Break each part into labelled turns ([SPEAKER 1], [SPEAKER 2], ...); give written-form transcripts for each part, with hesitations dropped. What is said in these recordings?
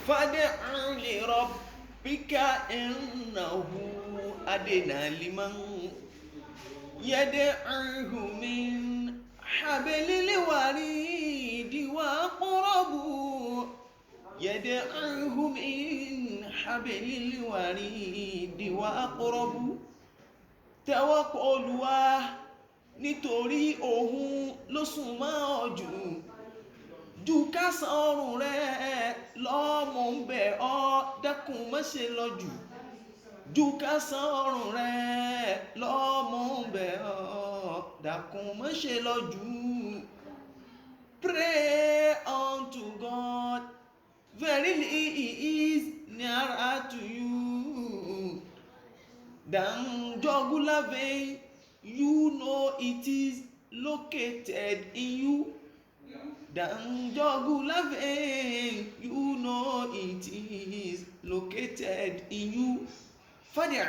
[SPEAKER 1] Fad'u li rabbika innahu adna liman yad'uhu min hablil waridi wa aqrabu yad'uhu min hablil waridi wa aqrabu. Tẹ́wọ́ pọ̀ Olúwa, nítorí òun ló sún mọ́ ọ jù ju kásán ọrùn rẹ lọ́mọ ń bẹ̀ ọ́, dákun má ṣe lọ jù ju kásán ọrùn rẹ lọ́mọ ń bẹ̀ ọ́, dákun má ṣe lọ jù. Pray unto God, verily he is nearer to you than jugular vein. You know it is located in you. Than jugular vein, you know it is located in you. Father,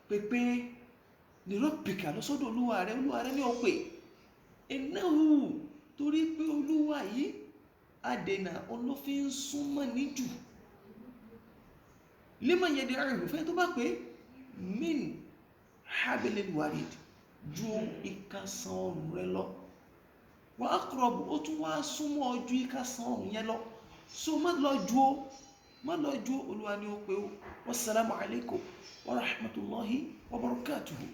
[SPEAKER 1] pépé nírọ̀pìkà lọ́sọ́dọ̀ Olúwa rẹ, Olúwa rẹ ní ọ̀pẹ ìnáwó, torí pé Olúwa yìí adènà olófin súnmọ́ níjù lima yẹdi ẹrù fẹ́ tó bá pé min habilil warid, ju ìkàsán ọrùn rẹ lọ, wà á kọrọ̀bù, ó tún wá súnmọ́ ju ìkàsán ọrùn yẹn lọ. So má lọ ju ó, má lọ ju. Olúwa ni ó pé ó. Wassalamu alaikum wa rahmatullahi wa barakatuhu.